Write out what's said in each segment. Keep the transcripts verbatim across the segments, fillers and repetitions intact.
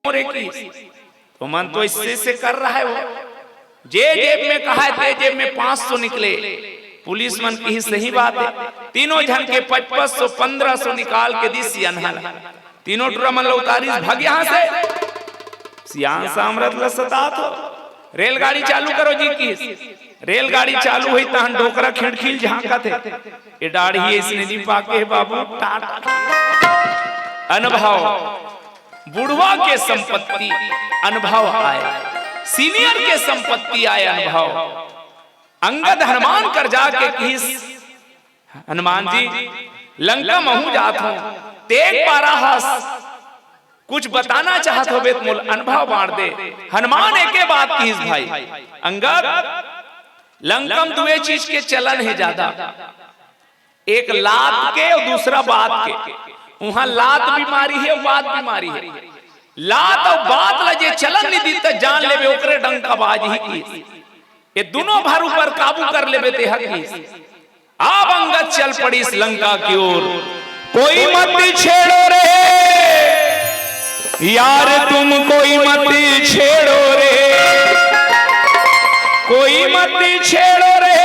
मोरे की, तो मन तो इससे से कर रहा है वो। जे जेब में कहा है, ते जेब में पाँच सौ निकले। पुलिस मन की ही सही बात है, तीनों झन के पचपच सौ, पन्द्रह सौ निकाल के दिस अनहन। तीनों टुरा मन ल उतारिस, "भाग यहाँ से।" सियान सामरथ ल सतात हो। "रेलगाड़ी चालू करो जी" किहिस। रेलगाड़ी चालू होई तहन डोकरा खिड़की ल झांकत हे। ए डाढ़ी अइसने नी पाके हे बाबू, टाटा। अनुभव, बुढ़वा के संपत्ति अनुभव आय, सीनियर के संपत्ति आय अनुभव। अंगद हनुमान कर जाके किहिस, "हनुमान जी, लंका महूं जात हूं, तें एक पारा हस, कुछ बताना चाहत होबे त मोला अनुभव बांट दे।" हनुमान एके बात किहिस भाई, "अंगद, लंका म दुए चीज के चलन हे जादा, एक लात के अउ दूसरा बात के। उहां लात बीमारी हे अउ बात बीमारी हे। लात अउ बात ल जे चलन नी दिही त जान लेबे ओकरे डंका बाजही" किहिस। ये दुनों भर ऊपर काबू कर लेबे तें ह किहिस। अब अंगद चल पड़िस लंका की ओर। "कोई मत छेड़ो रे यार, तुम कोई मत छेड़ो रे, कोई मत छेड़ो रे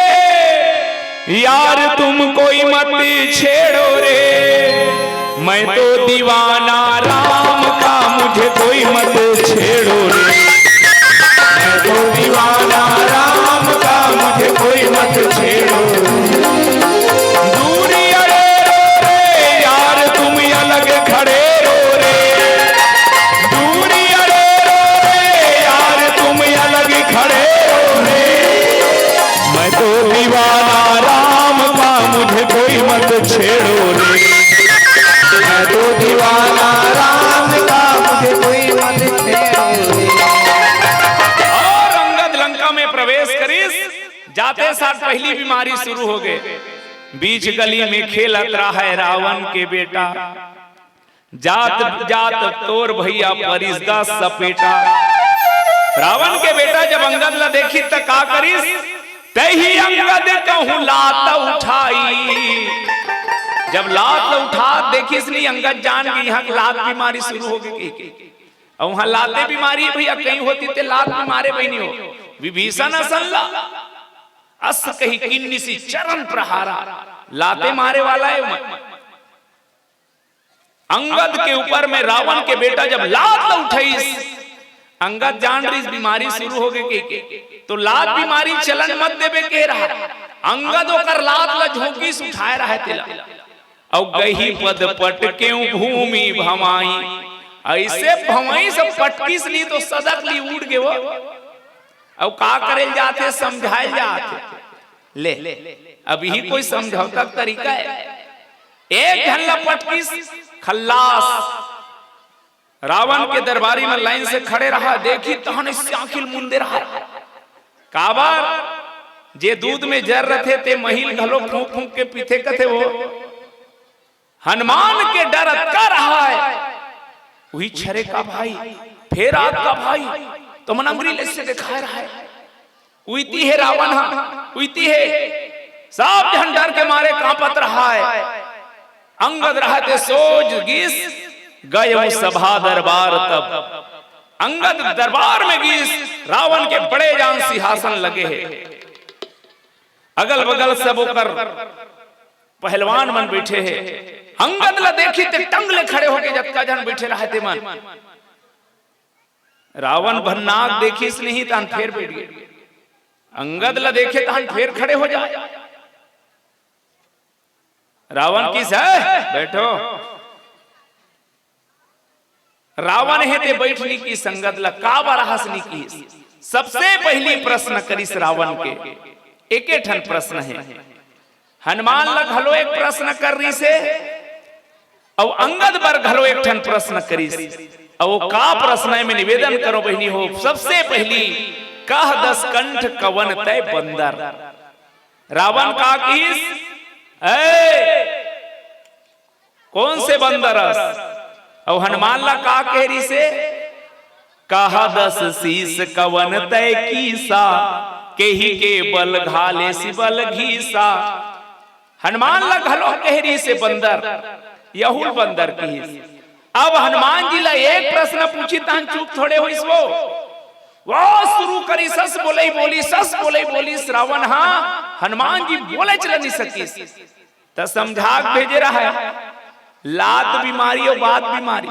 यार, तुम कोई मत छेड़ो रे, मैं तो दीवाना राम का, मुझे कोई मत छेड़ो रे।" मैं तो दीवाना राम का, मुझे कोई मत छेड़ो। दूरी अड़े रो रे यार, तुम अलग खड़े रो रे। दूरी अड़े रो रे यार, तुम अलग खड़े रो रे। मैं तो दीवाना राम का, मुझे कोई मत छेड़ो रे। मैं तो दीवाना राम का, मुझे कोई मत छेड़ो रे। अउ अंगद लंका में प्रवेश करिस। जाते साथ पहली बीमारी शुरू हो गए। बीच गली में खेलत रहा है रावण के बेटा, जात जात तोर भैया परिस गा सपेटा। रावण के बेटा जब अंगद ला देखिस त का करिस, "तही अंगद कहूं लात उठाई।" जब लात ला उठात देखिस नी अंगद, जान गे इहां के लात बीमारी शुरू हो गई। अउ उहां लाते बीमारी भैया, कहीं होती ते लात बीमारे बहिनी हो। विभीषण असन ला अस कही किन्निसी चरण प्रहारा, लाते मारे वाला हे उमन। अंगद के ऊपर में रावण के बेटा जब लात ला उठाइस, अंगद जान रहिस बीमारी शुरू हो गई के, के, तो लात बीमारी चलन मत देबे के रहा। अंगद ओकर लात ला झोंकिस, उठाए रहा तेला। अउ गही पद पटकेउ भूमि भवाई, अइसे भवाई से पटकिस नी तो सदक ली उड़ गे वो। अउ का करेल जाथे, समझाएल जाथे। ले, अभी कोई समझौता के तरीका हे? एक झन ला पटकिस, खल्लास। रावण के दरबारी में लाइन से खड़े रहा, देखिस तहन से आंखी ल मुंदे रहा। काबर? जे दूध में जर रथे ते मही ल घलो फूंक फूंक के पीथे कथे वो। हनुमान के डर अतका रहा हे, उही छरे का भाई, फेर आत का भाई, तो मन अंगरी ले से दिखाए रहा हे। उइती हे रावण हा, उइती हे। सब झन डर के मारे कांपत रहा हे। अंगद रहा ते सोज गिस, गयो सभा दरबार तब। अंगद दरबार में गिस, रावण के बड़े जान सिंहासन लगे हे। अगल बगल सब ओकर पहलवान मन बइठे हे। अंगद ला देखिस ते टंग ले खड़े होके जतका झन बइठे रहा हे ते मन। रावण भन्नाक देखिस नहीं तहन फेर बइठ गे। अंगद ला देखे तहन फेर खड़े हो जाए। रावण किहिस, "बइठो।" रावण हे ते बइठ नी किहिस, अंगद ला काबर आहस नी किहिस। सबसे पहिली प्रश्न करिस रावण के, एके ठन प्रश्न हे। हनुमान ला घलो एक प्रश्न करिस हे, अउ अंगद बर घलो एक ठन प्रश्न करिस। अउ का प्रश्न हे, मैं निवेदन करों बहिनी हो, सबसे पहिली कह दस कंठ कवन तैं बंदर। रावण का किहिस, "ए, कोन से बंदर अस?" अउ हनुमान ला का कहे रिहिसे? "कह दस शीस कवन तैं कीसा, केहि के बल घालेसि बल घीसा।" हनुमान ला घलो कहे रिहिसे बंदर। यहू ल बंदर किहिस। अब हनुमान जी ला एक प्रश्न पूछिस तहन चुप थोड़े होइस वो। वो शुरू करिस, सस बोलई बोलिस, सस बोलई बोलिस, रावण हा हनुमान जी बोलेच ल नइ सकिस। त समझा के भेजे रहय, लात बीमारी अउ बात बीमारी।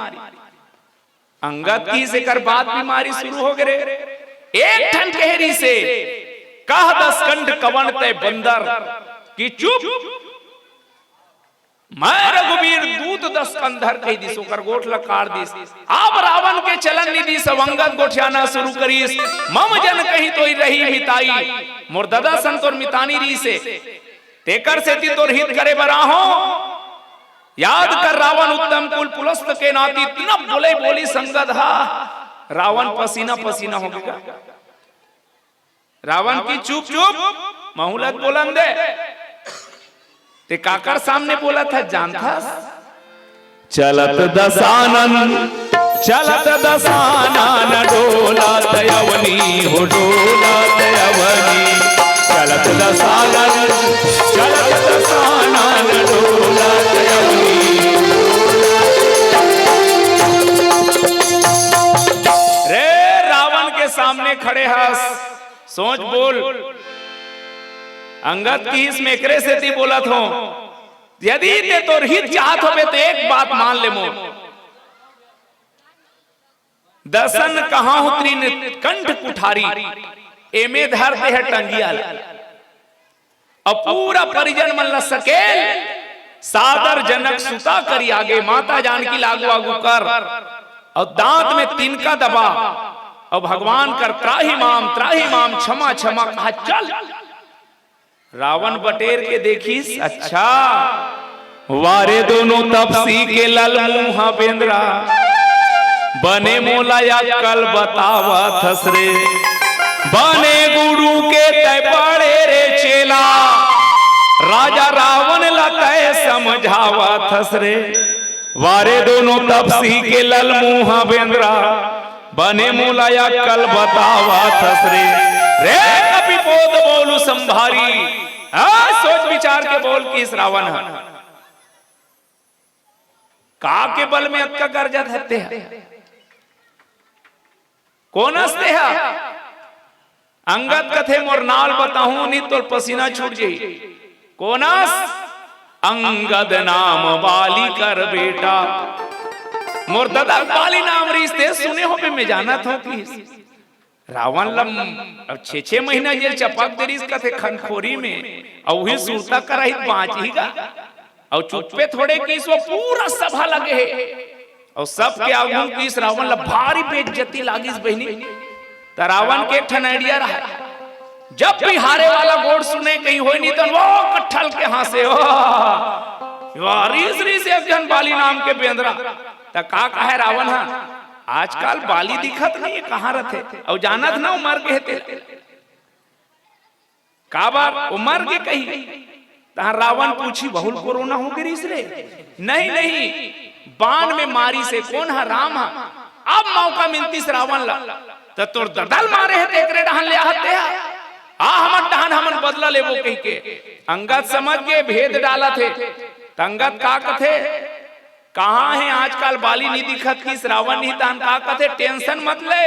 अंगद किहिस एकर बात बीमारी शुरू हो गे रे। एक ठन कहे रिहिसे, कह दसकंठ कवन तैं बंदर, कि चुप, मैं रघुबीर दूत दसकंधर कहि दिस, ओकर गोठ ल काट दिस। अब रावण के चलन नइ दिस, अब अंगद गोठियाना शुरू करिस, मम जन कहीं तोहि रही मिताई, मोर ददा सन तोर मितानी रिहिसे, तेकर सेती तोर हित करे बर आहों। याद कर रावण उत्तम कुल पुलस्त के नाती, इतना बोलई बोलिस अंगद हा, रावण पसीना पसीना हो गे। रावण किहिस चुप चुप, महूं ल त बोलन दे। तैं काकर सामने बोलत हस जानथस? चलत दसानन, चलत दसानन डोलत अवनी हो, डोलत अवनी। चलत दसानन, चलत दसानन डोलत अवनी। रे रावण के सामने खड़े हस, सोच बोल। अंगद किहिस, मैं एकरे सेती बोलत हों, यदि तैं तोर हित चाहत होबे त एक बात मान ले मोर। दसन कहाहूं तृण कंठ कुठारी, एमे धर दे हे टंगिया ल। अउ पूरा परिजन मन ल सकेल, सादर जनक सुता करी आगे, माता जानकी ल आगू आगू कर, अउ दांत में तिनका दबा, अउ भगवान कर त्राहि माम, त्राहि माम, क्षमा क्षमा कहा चल। रावण बटेर के देखिस, अच्छा, वारे दोनों तपसी के लल मुंहा बेंदरा, बने मोला अक्कल बतावत हस रे, बने गुरु के तैं पढ़े रे चेला, राजा रावण ल तैं समझावत हस रे, वारे दोनों तपसी के लल मुंहा बेंदरा, बने मोला अक्कल बतावत हस रे। रे कपि बोध बोलु संभारी, हाँ, सोच विचार के बोल किहिस रावण ह। का के बल में अतका गरजत हस तें ह? कोन अस तें ह? अंगद कथे, मोर नांव ल बताहूं, नइ त तोर पसीना छूट जाही। कोन अस? अंगद नाम बाली कर बेटा। मोर ददा बाली नाम रिहिस, तें सुने होबे, मैं जानत हों किहिस। रावण ल अब छे छे महीना जेल चपक दे रिहिस कथे खनखोरी में, अउ उही सुरता कराही त बांचही गा। अउ चुप्पे थोड़े किहिस, वो पूरा सभा लगे हे। अउ सबके आगू म किहिस, रावण ल भारी बेइज्जती लागिस बहिनी। त रावण के एक ठन idea रहय, जब भी हारे वाला गोठ सुने कहीं होय नइ त वो कट्ठल के हाँसे हो। रिहिस रिहिस एक झन बाली नाम के बेंदरा। त का कहय रावण ह, आजकल बाली दिखत नइ हे, कहाँ रथे? अउ जानत न वो मर गे हे तेला। काबर वो मर गे कही। तहाँ रावण पूछिस, बहुल कोरोना हो गे रिहिस रे? नहीं, नहीं, बाण में मारिस हे। कोन ह? राम ह। अब मौका मिलतिस रावण ला, त तोर ददा ल मारे हे, तेकरे डहन ले आहत तेहा। आ हमर डहन, हमन बदला लेबो कहिके। अंगद समझ गे, भेद डालत हे। त अंगद का कथे, कहाँ हे आजकल बाली नइ दिखत किहिस रावण, नइ तहन का कथे, tension मत ले,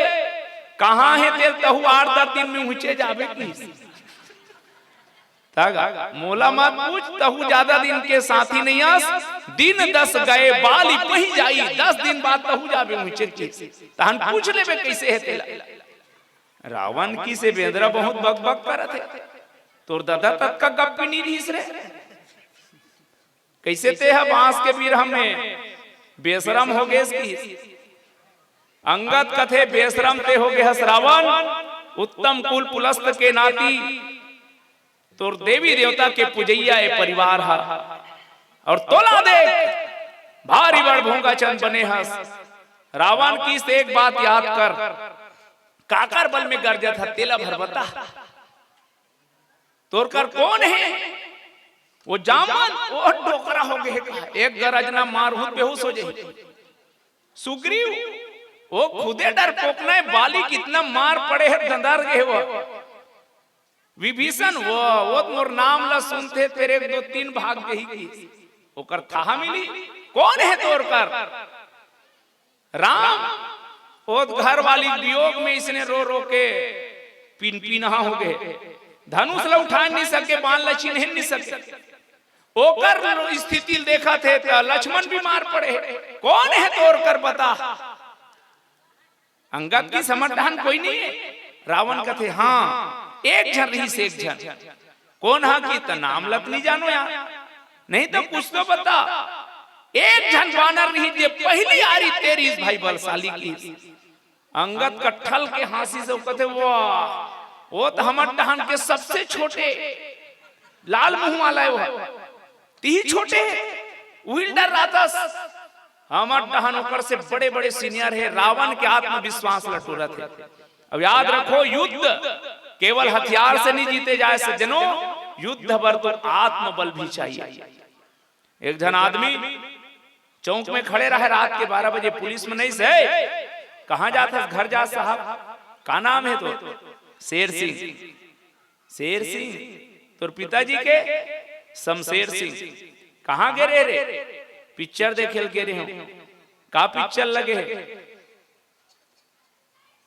कहाँ हे तेल तहू आठ दस दिन में उहिंचे जाबे किहिस। तगा, मोला मत पूछ, तहू जादा दिन के साथी नइ अस, दिन दस गए बाली पही जाही, दस दिन बाद तहू जाबे उहिंचे किहिस, तहन पूछ लेबे कइसे हे तेला। रावण किहिस बेंदरा बहुत बकबक करत हे, तोर ददा ततका गप्पी नइ रिहिस रे। कइसे तेहा बांस के बिरहा में बेसरम हो गेस किहिस। अंगद कथे बेसरम ते हो गे हस रावण, उत्तम कुल पुलस्त के नाती तोर देवी देवता के पुजइया ए परिवार ह। अउ तोला देख भारी बड़ भोंगाचंद बने हस। रावण किहिस एक बात याद कर, काकर बल में गरजत ह तेला भर बता। तोर कर कोन हे? वो जामन, वो डोकरा हो गे हे का? एक गरजना मारहूं त बेहोश हो जाही। सुग्रीव, वो खुदे डरपोक नइ, बाली कितना मार पड़े हे, दंदर गे हे वो। विभीषण, वो, वो त मोर नाम ला सुनथे, तेरे एक दो तीन भाग जाही किहिस। ओकर थाहा मिली। कोन हे तोर कर? राम, ओ घर वाली वियोग में इसने रो रो के पिनपिनहा हो गए। धनुष ल उठा नहीं सके, बाण ल चिन्हे नहीं सके। ओकर स्थिति ल देखत हे त लक्ष्मण बीमार पड़े हे। कोन हे तोर कर, बता। अंगद कहिस हमर डहन कोई नहीं हे। रावण कथे, हाँ, एक झन रहिस, एक झन। कोन हा कि त नाम ल त नहीं जानो यार, नहीं तो कुछ तो बता। एक झन बानर रहिस जे पहली आरी तेरी भाई बलशाली की। अंगद कट्ठल के हाँसी से कथे, वाह, वो तो हमर डहन के सबसे छोटे लाल मुंह वाला हे वो। तिही छोटे हे, उही ल डर्राथस। हमर डहन ओकर से बड़े बड़े senior हे। रावण के आत्मविश्वास ल टोरत हे। अब याद रखो, युद्ध केवल हथियार से नहीं जीते जाए सज्जनों, युद्ध बर तो आत्मबल भी चाहिए। एक झन आदमी चौक में खड़े रहे रात के बारह बजे, पुलिस में नहीं से, कहाँ जात हस? घर जा साहब। का नाम हे तोर? शेर सिंह। शेर सिंह, तोर पिताजी के? शमशेर सिंह। कहाँ गे रहे रे? पिक्चर देखे ल गे रहे हों। का पिक्चर लगे हे?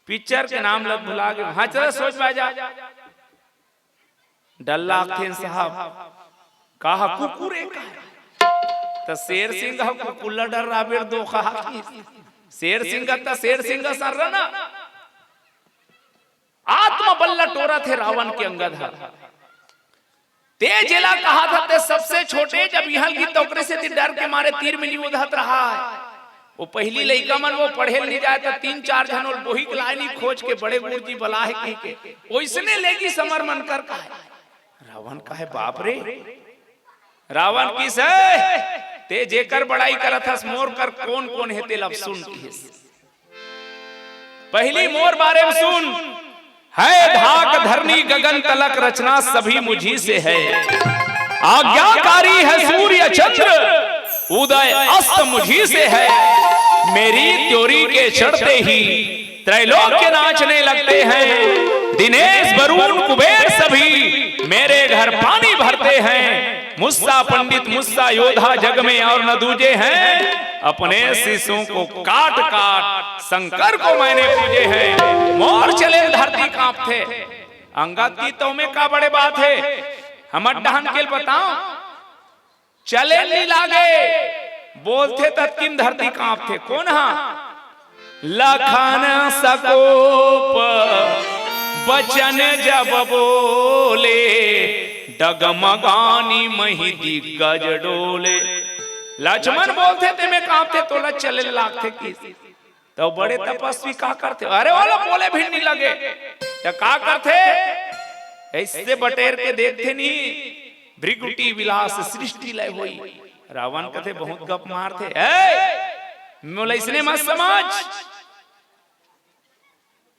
पिक्चर के नाम ल भुला गे। हाँ, चल सोच पा जा। डर लागथे साहब, का हा कुकुर हे का? त शेर सिंह ह कुकुर ल डर्राबे, धोखा हा कि शेर सिंह त शेर सिंह सर ना। आत्मबल ल टोरत हे रावण के अंगद ह। ते जेला कहाथस ते सबसे छोटे, जब इहाँ गिस त ओकरे सेती डर के मारे तीर में नहीं ओधत रहय। वो पहली लइका मन वो पढ़े ल नहीं जाए त तीन चार झन ओला बोही के लाय नहीं, खोज के बड़े गुरुजी बलाय हे कहिके। ओइसने लेगिस हमर मन कर कहे। रावण कहे, बाप रे। रावण कहिस, ते जेकर बड़ाई करत हस, मोर कर कोन कोन हे तेला अब सुन, कहिस। पहली मोर बारे में सुन। है धाक धरनी गगन तलक, रचना सभी मुझी से है। आज्ञाकारी है सूर्य चंद्र, उदय अस्त मुझी से है। मेरी त्योरी के चढ़ते ही त्रैलोक्य नाचने लगते हैं। दिनेश, वरुण, कुबेर सभी मेरे घर पानी भरते हैं। मुस्सा पंडित, मुस्सा योद्धा जग में और न दूजे हैं। अपने शिष्यों को काट काट शंकर को मैंने पूजे हैं। मोर चले ल धरती कांपथे। अंगद कहिस तोमे का बड़े बात हे, हमर डहन के ल बताओ। चले ल नहीं लागे, बोलथे ततकिन धरती कांपथे। कोन हा? लखन सकोप बचन जब बोले, डगमगानी मही दिग्गज डोले। लक्ष्मण बोलथे तेमे कांपथे, तोला चले ल लागथे कहिस। त बड़े तपस्वी का करथे? अरे, ओला बोले भी नहीं लगे। त का करथे? अइसे बटेर के देखथे नहीं, भृगुटी विलास सृष्टि लय होई। रावण कथे, बहुत गप मारथे। ए, मोला अइसने मत समझ।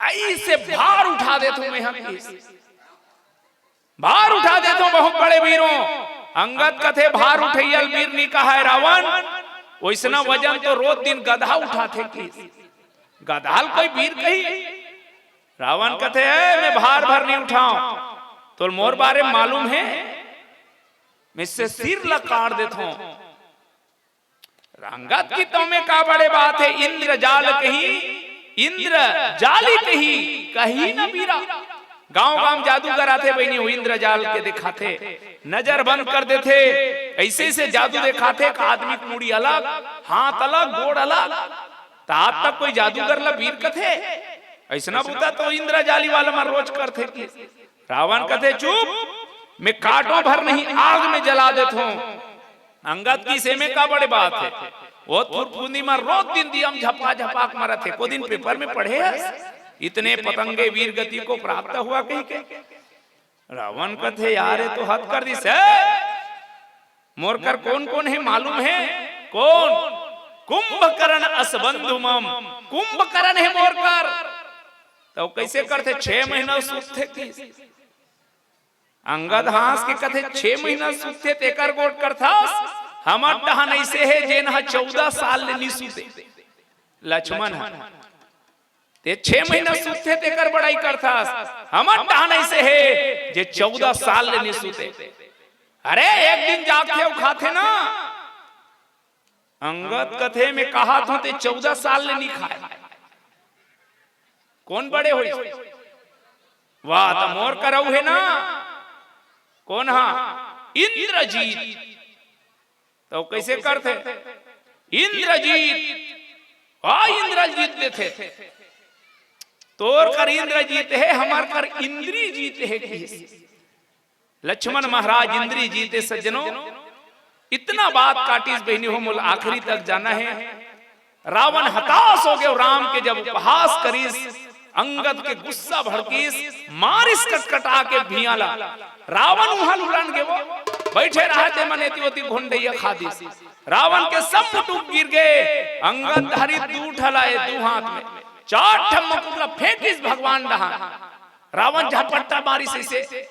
अइसे भार उठा देथों मैं हा कहिस। भार उठा देथों बहुत बड़े वीरों। अंगद कथे, भार उठइया ल वीर नहीं कहय रावण, ओइसना वजन तो रोज दिन गधा उठाथे कहिस। गधा ल कोई वीर कही? रावण कथे, ए, मैं भार भर नहीं उठाओं। तोला मोर बारे में मालूम हे, मैं अइसे सिर ल काट देथों। अंगद कहिस तोमे का बड़े बात हे, इंद्र जाल कही, इंद्र जाली कही, कही न बीरा। गांव गांव जादूगर आथे बहिनी, वो इंद्र जाल के देखाथे, नजर बंद कर देथे, अइसे अइसे जादू देखाथे कि आदमी के मुड़ी अलग, हाथ अलग, गोड़ अलग। त आज तक कोई जादूगर ला वीर कथे? अइसना बुता तो इंद्र जाली वाला मन रोज करथे कहिस। रावण कथे, चुप, मैं काटों भर नहीं, आग में जला देथों। अंगद कहिस एमे का बड़े बात हे, वो थुरफुंदी म रोज दिन दिया म झपा झपा के मरत हे। एको दिन पेपर में पढ़े हस, इतने पतंगे वीर गति को प्राप्त हुआ कहिके। रावण कथे, यार, ये तो हद कर दिस हे। मोर कर कोन कोन हे मालूम हे? कोन? कुंभकर्ण अस बंधु मम। कुंभकर्ण हे मोर कर। त कइसे करथे? छह महीना सूतथे कहिस। अंगद हाँस के कथे, छह महीना सूतथे तेकर गोठ करथस? हमर डहन अइसे हे जेन ह चौदह साल ले नी सूते। लक्ष्मण ह, ते छह महीना सूतथे तेकर बड़ाई करथस? हमर डहन अइसे हे जे चौदह साल ले नी सूते। अरे, एक दिन जागथे अउ खाथे ना। अंगद कथे, "मैं कहात हों ते चौदह साल ले नी खाय।" कोन बड़े होइस? वाह, त मोर करऊ हे ना। कोन हा? इंद्रजीत। त कइसे करथे? इंद्रजीत, वाह, इंद्रजीत देथे। तोर कर इंद्रजीत हे, हमर कर इंद्री जीत हे किहिस। लक्ष्मण महाराज इंद्री जीते सज्जनों, इतना बात काटिस बहिनी हो, मोला आखिरी तक जाना हे। रावण हताश हो गयो, राम के जब उपहास करिस, अंगद के गुस्सा भड़किस, मारिस कटकटा के भिया ला। रावण उहां उलन गे, वो बइठे रहा ते मन एती ओती घोंडइया खा दिस। रावण के सब मुटुक गिर गे। अंगद धरिस दू ठला ए दू हाथ में, चार ठम मुकुट ला फेंकिस भगवान डहान। रावण झपट्टा मारिस अइसे,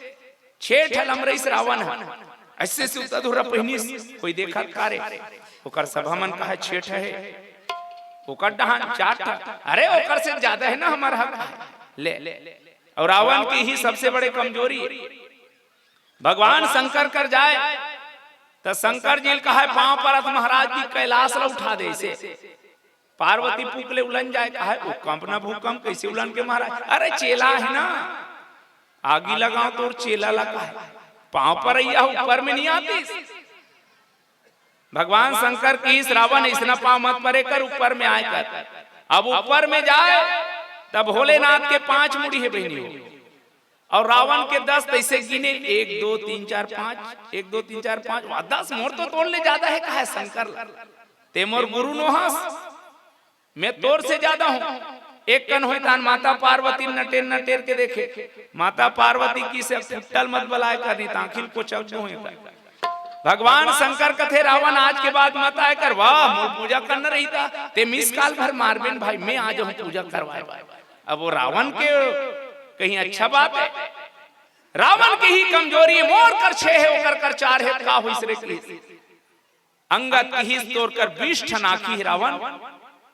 छे ठन लमरइस रावण ह। अइसे सूता धुर्रा पहिनिस, कोई देखत का रे? ओकर सभा मन कहा छे ठन हे, ओकर डहान चार ठन। अरे, ओकर से जादा हे ना हमर हक। ले, अउ रावण के ही सबसे बड़े कमजोरी हे। भगवान शंकर कर जाय, त शंकर जी ल कहा, "पांव परत महाराज जी, कैलाश ल उठा दे।" अइसे पार्वती पुक ले उलन जाय, कहा, "ओ कंप ना भूकंप, कइसे उलन के महाराज?" अरे, चेला हे ना, आगी लगांव तोर चेला ला, कहा, पांव परइया ऊपर में नी आतिस। भगवान शंकर किहिस, "रावण, अइसना पांव मत परे कर, ऊपर में आय कर।" अब ऊपर में जाय, तब भोलेनाथ के पांच मुड़ी हे बहिनी हो, अउ रावण के दस। तइसे गिने, एक, दो, तीन, चार, पांच, एक, दो, तीन, चार, पांच, वाह, दस मोर तो तोर ले जादा हे, कहा शंकर ला। ते मोर गुरु नोहस, मैं तोर से जादा हूं। एक कन होय तान माता पार्वती नटेर नटेर के देखे। माता पार्वती किहिस, "फुट्टल मत बलाय कर, नी त आंखी ल कोचक दूं।" भगवान शंकर कथे, "रावण, आज के बाद मत आय कर।" वाह, मोर पूजा करना रहिता, ते miss call भर मारबे न भाई, मैं आ जाहूं पूजा करवाय। अब वो रावण के कहीं अच्छा बात हे? रावण के ही कमजोरी, मोर कर छे हे, ओकर कर चार हे, का होइस रे किहिस। अंगद किहिस, "तोर कर बीस ठन आंखी हे रावण,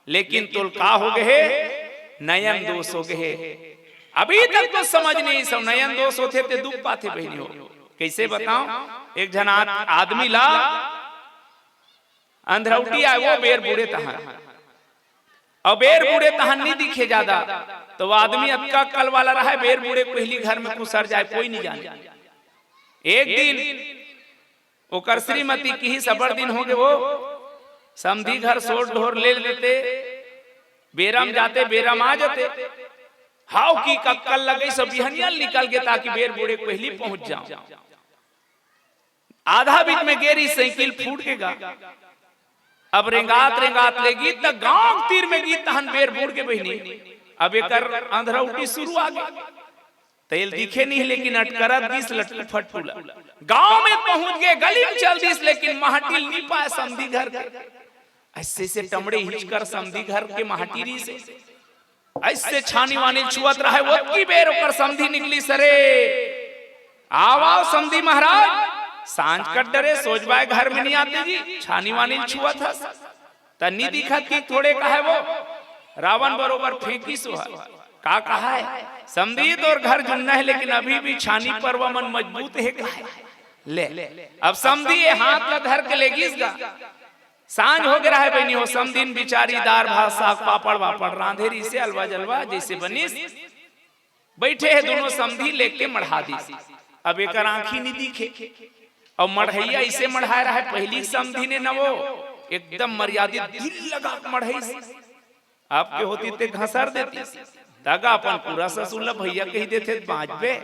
लेकिन तोल का हो गे हे? नयन दोष हो गे हे।" अभी तक तो समझ नइ आइस, नयन दोष होथे ते दुख पाथे बहिनी हो। कइसे बतांव? एक झन आद-, आदमी ला अंधरौटी आय, वो बेर बूड़े तहन, अउ बेर बूड़े तहन नी दिखे जादा, त वो आदमी अतका अक्कल वाला रहय, बेर बूड़े पहिली घर में खुसर जाय, कोई नी जाने। एक दिन ओकर श्रीमती किहिस, "अब्बड़ दिन हो गे वो, समधी घर सोर ढोर ले लेते, बेरा म जाते, बेरा म आ जाते।" हाव कि अक्कल लगइस, बिहनिया ल निकल गे, ताकि बेर बूड़े पहिली पहुंच जांव। आधा बीच में गे रिहिस, साइकिल फूट गे गा। अब रेंगात रेंगात ले गिस त गांव तीर में गिस, तहन बेर बूड़ गे बहिनी। अब एकर अंधरौटी शुरू आ गे। तेला दिखे नहीं, लेकिन अटकरत गिस लट्टू फट्टू ला। गांव में पहुंच गे, गली में चल दिस, लेकिन माटी ल नी पाय समधी घर के। अइसे से टमड़े हिचकर समधी घर के माटी रिहिसे। अइसे छानी वानी ल छुअत रहय, ओतकी बेर ओकर समधी निकलिस, "अरे, आव, आव समधी महाराज, सांझ कर डरे, सोझ बाय घर में नी आते जी, छानी वानी ल छुअत हस।" त नी दिखत कि थोड़े कहय वो, रावण बरोबर फेंकिस ओह। का कहय? "समधी, तोर घर जुन्ना हे, लेकिन अभी भी छानी परवा मन मजबूत हे," कहय। ले, अब समधी ए हाथ ला धर के लेगिस गा। सांझ हो गे रहय बहिनी हो, समधी न बिचारी दार भात, साग, पापड़ वापड़ रांधे रिहिसे, अलवा जलवा जइसे बनिस। बइठे हे दूनों समधी, लेके मढ़ा दिस। अब एकर आंखी नी दिखे। अउ मढ़इया अइसे मढ़ाय रहय, पहिली समधी ने न वो एकदम मर्यादित दिल लगा के मढ़इस। अब के होतिस ते घसर देतिस। त गा अपन पूरा ससुर ल भइया कहि देथे त बांचबे।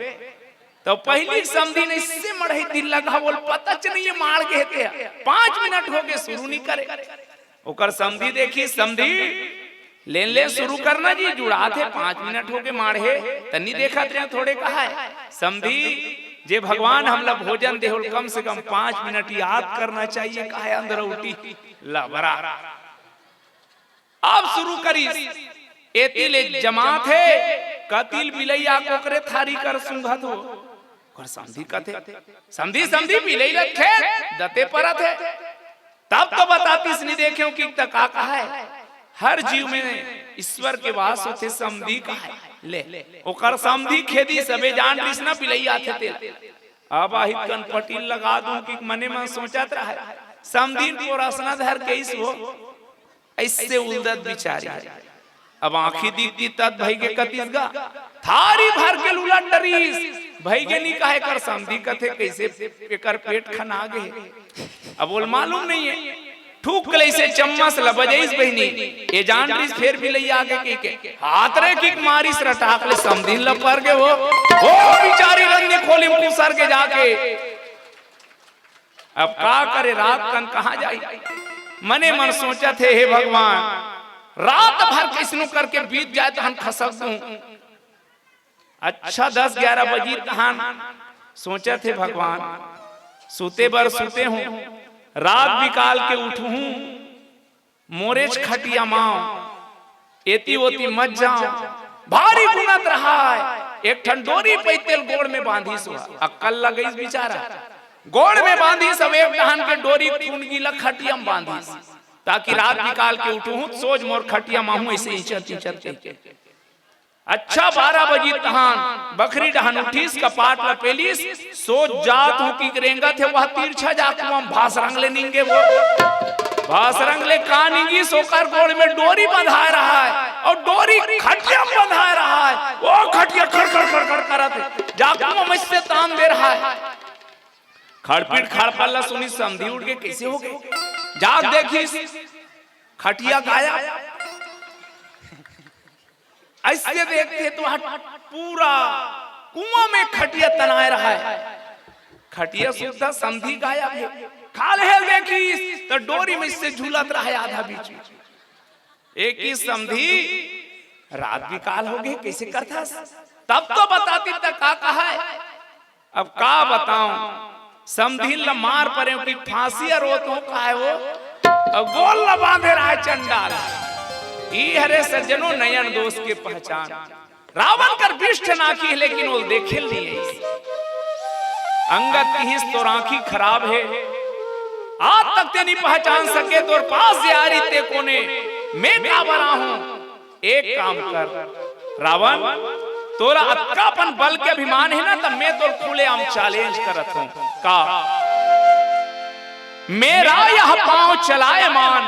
त पहिली समधी ने अइसे मढ़इस, दिल लगा, ओला पताच नइ हे माढ़ गे हे ते। पांच मिनट हो गे, शुरू नी करे। ओकर समधी देखिस, "समधी, लेन लेन शुरू करना जी, जुड़ात हे, पांच मिनट हो गे माढ़े, त नी देखत रहे थोड़े," कहय। "समधी, जे भगवान हमला भोजन दे हे, ओला कम से कम पांच मिनट याद करना चाहिए," कहय अंधरौटी लबरा। अब शुरू करिस, एती ले जमात हे, कती ले बिलई आके ओकरे थारी कर सूंघत हो। ओकर समधी कथे, "समधी, समधी, बिलई ल खेद, दते परत हे।" तब तो बतातिस, "नी देखेंव कि त का कहय, हर जीव में ईश्वर के वास होथे," समधी कहय। ले, ओकर समधी खेदिस, अबे जान रिहिस ना बिलई आथे तेला। अब आही कन पटील लगा दूं कि मने मन सोचत रहय। समधिन पोरसना धर के अइस वो, अइसे उलदत बिचारी। अब आँखी दिखती तत भई गे कतिस गा, थारी भर के लुलत डरिस। भई गे नी कहे कर समधी कथे, कइसे एकर पेट खना गे। अब ओला मालूम नइ हे। ठुक ले अइसे चम्मच ल बजइस बहिनी, ए जान डरिस फेर भी लइया आगे कहिके। हाथ रे किक मारिस रटाक ले समधिन ल पर गे वो। ओ बिचारी रंदी खोली म खुसर गे जाके। अब का करे, रात कन कहाँ जाही? मने मन सोचत हे, हे भगवान, रात भर कइसनो करके बीत जाए तहन खसक दूं। अच्छा दस ग्यारह बजी तहन सोचत हे, भगवान, सुते बर सुते हूँ, रात बिकाल के उठहूँ, मोरेच खटिया माव, एती ओती मत जाव। भारी गुनत रहाय। एक ठन डोरी पइतेल गोड़ में बांधिस, अक्कल लगइस बिचारा। गोड़ में बांधिस, अब एक डहन के डोरी फुनगी ल खटिया म बांधिस, ताकि रात निकाल के उठहूं त सोझ मोर खटिया म आहूं, अइसे इचत इचत कहिके। अच्छा बारह बजी तहान बखरी डहन उठिस, कपाट ल पेलिस, सोच जात हूं कि रेंगत हे, वह तिरछा जा कुआं म भासरंग ले निंगे वो। भासरंग ले का निंगिस, ओकर गोड़ में डोरी बंधाय रहाय अउ डोरी खटिया म बंधाय रहाय। ओ खटिया खड़ खड़ खड़ खड़ करत हे, जा कुआं म अइसे तान दे रहाय। खड़पिट खड़पल्ला सुनिस, समधी उठ गे, कइसे हो गे? जाग देखिस, खटिया गायब। अइसे देखथे त पूरा कुआं में खटिया तनाय रहाय। खटिया सुद्धा समधी गायब हे। खाल्हे ल देखिस त डोरी म अइसे झूलत रहाय आधा बीच में। ए किस समधी, रात बिकाल हो गे, कइसे करथस? तब तो बतातिस त का कहय? अब का बतावं, समधिन ल मार परेंव कि फांसी अरोत हों काय वो, अउ गोड़ ल बांधे रहाय चंडाल। ई हरे सज्जनो नयन दोष के पहचान। रावन कर बिष्ठ आँखी हे, लेकिन ओला देखे ल नइ अइस। अंगद किहिस, तोर आँखी खराब हे, आज तक तें नइ पहचान सके, तोर पास जे आय रहिस ते कोन ए, मैं काबर आहूं? एक काम कर रावन, तोला अतका अपन बल के अभिमान हे ना, त मैं तोला खुलेआम challenge करत हूं। का? मेरा यह पांव चलायमान,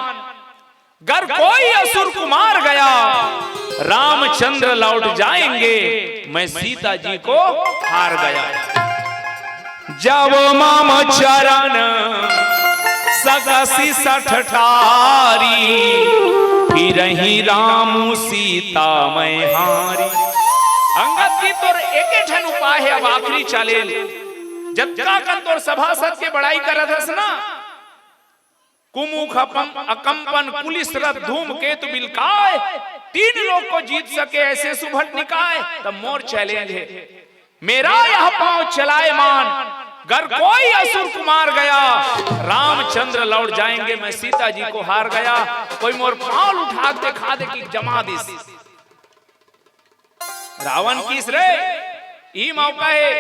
गर कोई असुर कुमार गया, रामचंद्र लौट जाएंगे, मैं सीता जी को हार गया। जब मम चरण सकसि सठ टारी, फिरहिं राम सीता मैं हारी। अंगद जी, तोर एके ठन उपाय हे, अब आखिरी challenge। जतका कन तोर सभासद के बड़ाई करत हस ना, कुमुख अपम-, अकंपन कुलिस रथ धूम केतु बिलकाय, तीन लोक को जीत सके ऐसे सुभट निकाय, त मोर challenge हे। मेरा यह पांव चलायमान, गर कोई असुर कुमार गया, रामचंद्र लौट जाएंगे, मैं सीता जी को हार गया। कोई मोर पांव ल उठा के देखा दे कि जमा दिस। रावन किहिस रे, ई मौका हे,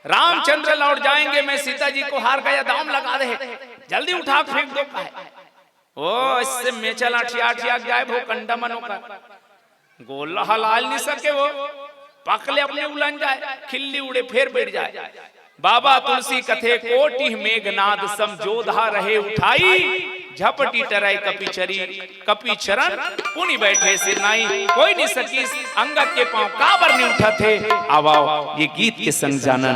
रामचंद्र लौट जाएंगे, मैं सीता जी को हार गया, दांव म लगा दे, जल्दी उठा के फेंक दो कहे। ओ, अइसे मेचा ल अंठिया अंठिया के जाय भो कंडा मन ओकर। गोड़ ल हलाय ल नइ सके वो, पक ले अपने उलन जाय, खिल्ली उड़े फेर बइठ जाय। बाबा तुलसी कथे, कोटि मेघनाद सम जोधा रहे उठाई, झपटि टरय कपि चरी, कपि चरण पुनि बैठे सिर नाई। कोई नइ सकिस, अंगद के पांव काबर नइ उठत हे, आवव ये गीत के संग जानन।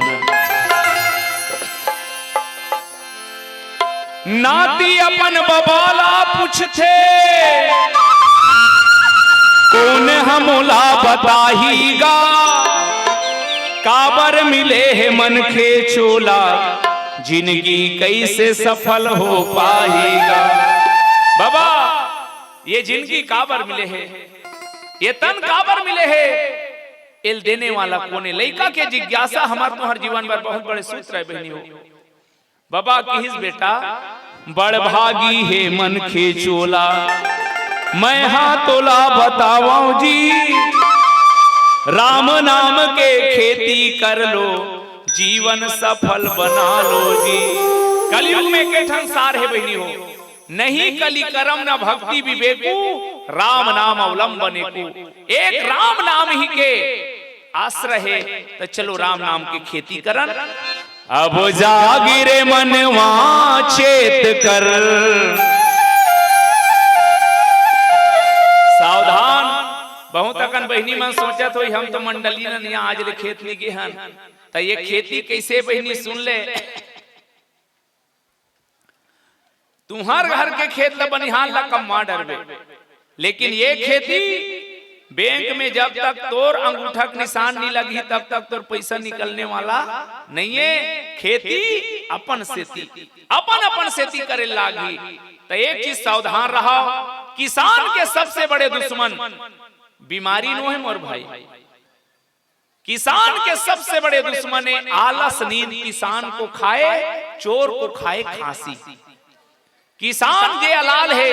नाती अपन बबा ला पूछथे, कोन ह मोला बताही गा, काबर मिले हे मनखे चोला, जिनगी कइसे सफल हो पाही गा। बबा, ये जिनगी काबर मिले हे, ये तन काबर मिले हे, एला देने वाला कोन ए? लइका के जिज्ञासा हमर तुंहर जीवन बर बहुत बड़े सूत्र हे बहिनी हो। बबा किहिस, बेटा, बड़ भागी हे मनखे चोला, मैं हा तोला बतावंव जी, राम नाम के खेती कर लो, जीवन सफल बना लो जी। कलयुग में एके ठन सार हे बहिनी हो, नहीं कलि करम न भक्ति विवेकु, राम नाम अवलंबन एकु। एक राम नाम ही के आश्रय हे, त चलो राम नाम के खेती करन। अब जाग रे मनवा चेत कर। सावधान, बहुत अकन बहिनी मन सोचत होही, हम तो मंडली ननिया आज ले खेत नइ गे हन, त ये खेती कइसे बहिनी सुन ले। तुंहर घर के खेत ल बनिहार ल कमवा डरबे, लेकिन ये खेती बैंक में जब तक तोर अंगूठा के निशान नइ लगही, तब तक तोर पइसा निकलने वाला नइये। खेती अपन सेती, अपन अपन सेती करे लागही। त एक चीज सावधान रहव, किसान के सबसे बड़े दुश्मन बीमारी नो हे मोर भाई। किसान के सबसे बड़े दुश्मन हे आलस, नींद। किसान को खाए चोर, को खाए खांसी। किसान जे अलाल हे,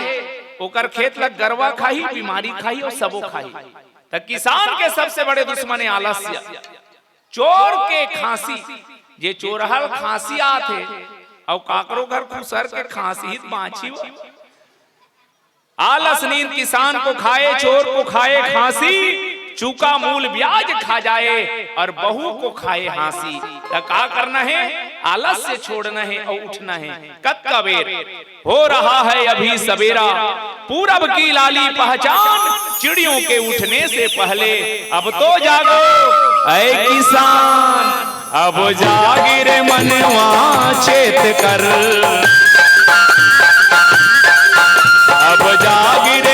ओकर खेत ल गरवा खाही, बीमारी खाही अउ सबो खाही। त किसान के सबसे बड़े दुश्मन हे आलस्य, चोर के खांसी। जे चोरहा ल खांसी आत हे अउ काकरो घर खुसर के खांसी ही बांची हो। आलस नींद किसान को खाए, चोर को खाए खांसी, चूका मूल ब्याज खा जाए अउ बहू को खाए हांसी। त का करना हे? आलस से छोड़ना हे अउ उठना हे। कतका बेर हो रहा है अभी सवेरा, पूरब की लाली पहचान, चिड़ियों के उठने से पहले। अब तो जागो ऐ किसान, अब जाग रे मनवा चेत कर, अब जाग रे